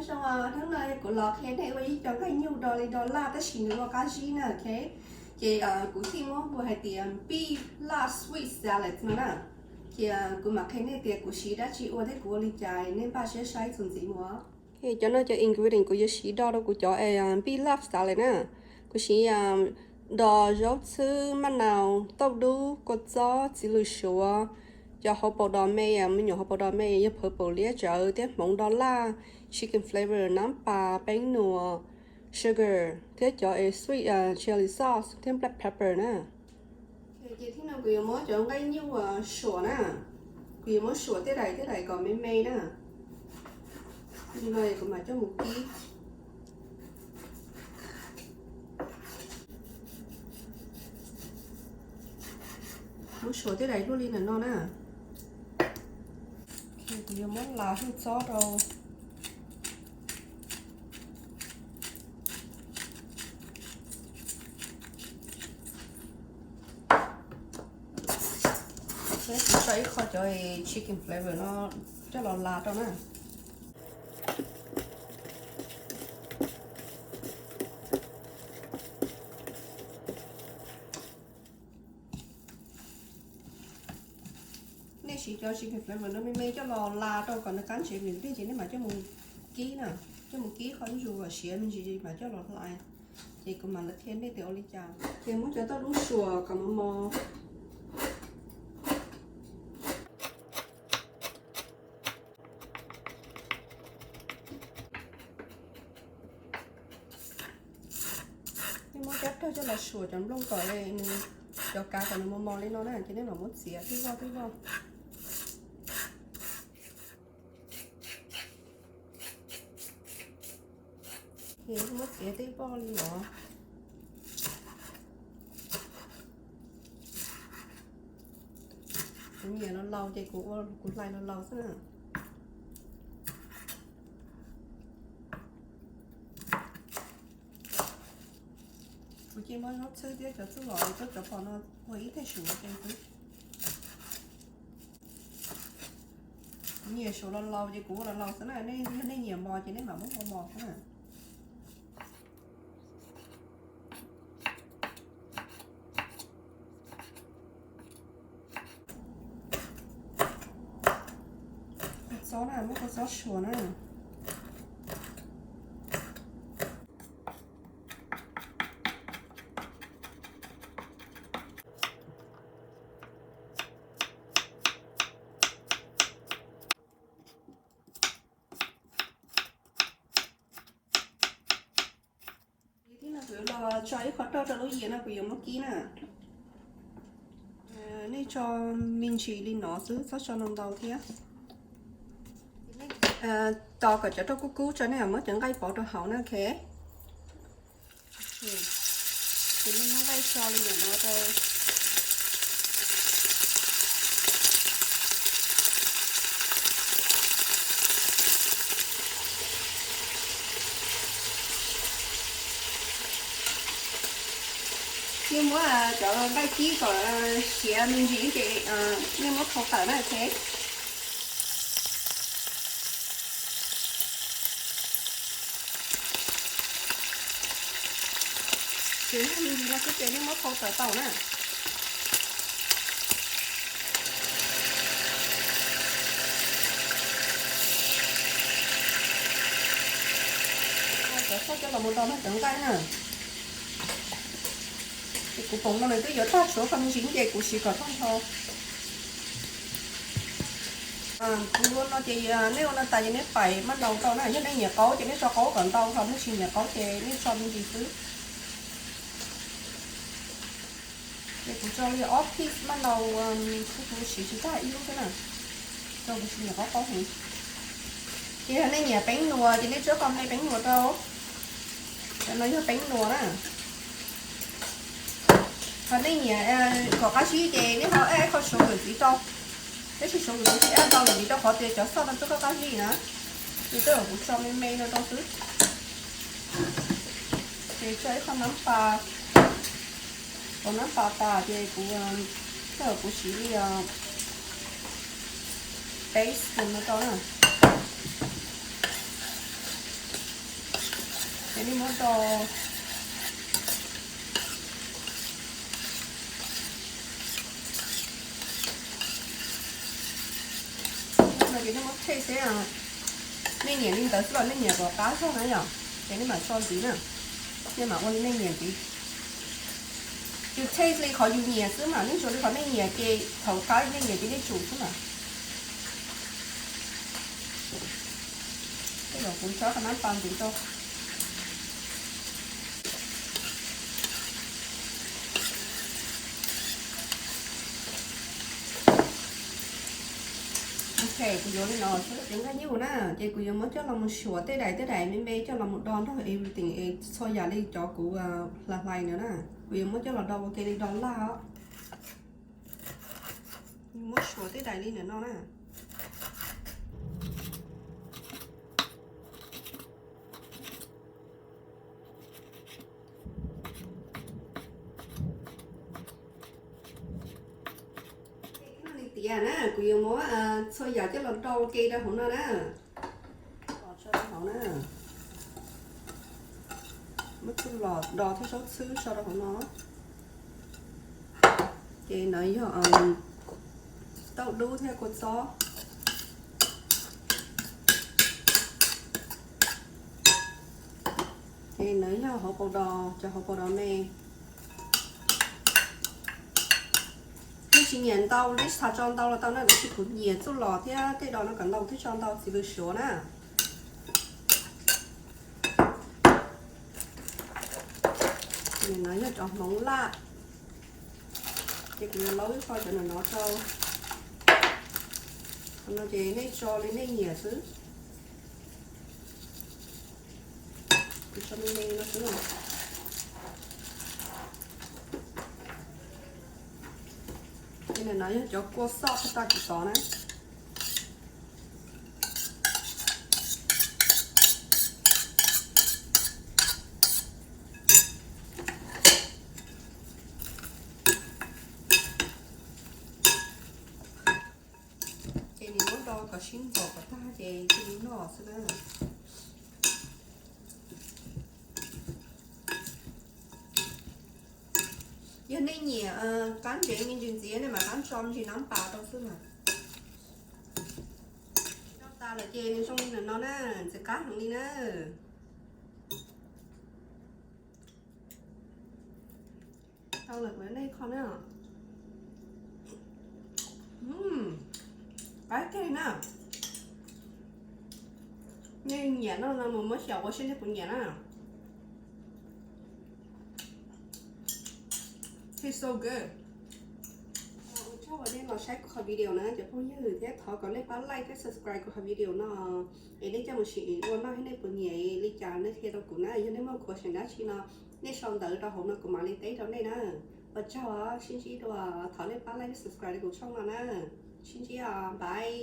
Hnub no kuv los qhia nej ua ib co nqaij nyuj do li do laj tab sis nws ua qab zib na, ok. Ces kuv thiaj muab hu hais tias beef laj sweet salad no na. Ces kuv mam qhia nej tias kuv siv dab tsi ua thiab kuv ua li cas, nej npaj siab saib txuas ntxiv mus. Cov no cov ingredient kuv yuav siv do rau kuv cov beef laj salad na. Kuv siv do zaub txhwb, maj nau, tauj dub, kua txob, txiv lws suav, cov hauv paus do me, me nyuam hauv paus do me, yog purple liab tsawv thiab hmoov do laj, chicken flavor, nab pas, peeb nuas, sugar, thiab cov sweet chili sauce thiab black pepper na. Ces tib no kuv yuav muab cov nqaij nyuj suam na, kuv yuav muab suam tej daim tej daim kom me me na. Li no kuv mam coj mus kib. Muab suam tej daim luaj li ntawm no na. Kuv yuav muab las hwj txob rau. Kuv tso ib qho cov chicken flavor no coj los las rau na. Nej siv cov chicken flavor no me me coj los las rau kom nws qab ntsev vim tej ces nej mam coj mus kib na, coj mus kib qhov zuj zus kom siav me ntsis mam coj los hlais. Ces kuv mam li qhia nej tias ua li cas. Ces muab cov tauj dub suam kom mos mos. Nej muab cov tauj coj los suam cov nplooj kom nws, cov kav kom nws mos mos li no na, ces nej mam muab txiav tib voj tib voj. Ces muab txiav tib voj li no. Kuv nyiam laus laus ces kuv ua kuv hlais laus laus xwb na. Kuv cia muab zaub txhwb thiab cov txuj lom, cov pom no ua ib thaj suav ces kuv nyiam suav laus laus ces kuv ua laus laus xwb na, nej nyiam mos ces nej mam muab ua mos xwb na. Kua txob na, muab kua txob suav na. Tib no kuv los tso ib qho roj rau lub yias no kuv yuav muab kib na. Nej tso me ntsis li no xwb, txhob tso ntau ntau thiab. Tos kom cov roj kub kub tso nej mam muab cov nqaij pauv rau hauv na, ok. Ces nej muab nqaij tso li ntawm no rau. Nej muab cov nqaij kib kom siav me ntsis ces nej muab thau tawm na, ok. Ces me ntsis no xwb ces nej muab thau tawm tau na. Cov xauj coj los mus do no cov nqaij na. Ces kuv poom no nws twb yuav tag suav qhov me ntsis ces kuv siv kom tag nrho. Kuv ua no ces nej ua no tas ces nej pais maj nau rau na, yog nej nyiam qaub ces nej tso qaub kom ntau, ho nej tsis nyiam qaub ces nej tso me ntsis xwb. Ces kuv tso li ob piece maj nau, kuv siv tsis tag ib lub xwb na, rau kuv tsis nyiam qaub qaub heev. Ces yog nej nyiam peeb nuas ces nej tsuab qhov me peeb nuas rau. Cov no yog peeb nuas na. Ho nej nyiam kom qab zib ces nej ho add ib qho suav kawm ntxiv rau. Tab sis suav kawm ntxiv tsis add ntau lawm vim rau qhov tias cov xauj no twb qab qab zib na. Ces tej zaum kuv tso me me no rau xwb. Ces tso ib qho nab pas, tau nab pas tas ces kuv, tej zaum kuv siv li base no rau na. Ces nej muab do, no ces nej muab taste seb, nej nyiam li ntawd xwb los nej nyiam kom qab zog na yom, ces nej mam tso ntxiv na, nej mam ua li nej nyiam ntxiv. Yus taste li qhov yus nyiam xwb mas, nej tsuas li qhov nej nyiam ces thaum qab nej nyiam ces nej tsum xwb mas. Tej zaum kuv tso qhov nab pas ntxiv rau. Ok, kuv yuav li no xwb cov nkaj nyuj na, ces kuv yuav muab coj los mus suav tej daim tej daim me me coj los mus do nrog everything es txhua yam li cov kuv hla hlais ntawd na. Kuv yuav muab coj los do ua ke li do laj os. Muab suav tej daim li ntawm no na. Li tias na, kuv yuav muab txhua yam coj los do ua ke rau hauv no na. Los tso rau hauv na. Muab txuj lom do thiab zaub txhwb tso rau hauv no. Ces ntawd yog tauj dub thiab kua txob. Ces ntawd yog hauv paus dos, cov hauv paus dos me. Nej tsis nyiam ntau nej tsis txhob tso ntau los tau na, tab sis kuv nyiam txuj lom thiab tej dos no kom ntau thiab tso ntau txiv lws suav na. No yog cov hmoov laj, ces kuv yuav laub ib qho cov no rau. Qhov no ces nej tso li nej nyiam xwb. Kuv tso me me no xwb. Ces no yog cov kua xoj tag kuv tov na. Ces nws muab do kom sib ntxuav kom tag ces cia li noj xwb na. Yog nej nyiam qab ntsev me ntsis ntxiv nej mam rov tso me ntsis nab pas rau xwb mas. Noj tas lawm ces nws zoo li ntawm no na, ntxim qab heev li na. Tau lawm kuv nej qho na. Qab kiag li na. Nej nyiam noj no mus muab xyaum ua seb nej puas nyiam na. Tastes so good. Ua tsaug uas nej los saib kuv qhov video na cov phooj ywg, thiab thov kom nej pab like thiab subscribe kuv qhov video no, es nej coj mus sim ua noj thiab nej puas nyiam li cas nej qhia rau kuv na. Yog nej muaj question dab tsi no nej sau ntawv rau hauv no kuv mam li teb rau nej na. Ua tsaug os, sib ntsib dua, thov nej pab like thiab subscribe rau kuv channel no na. Sib ntsib os, bye.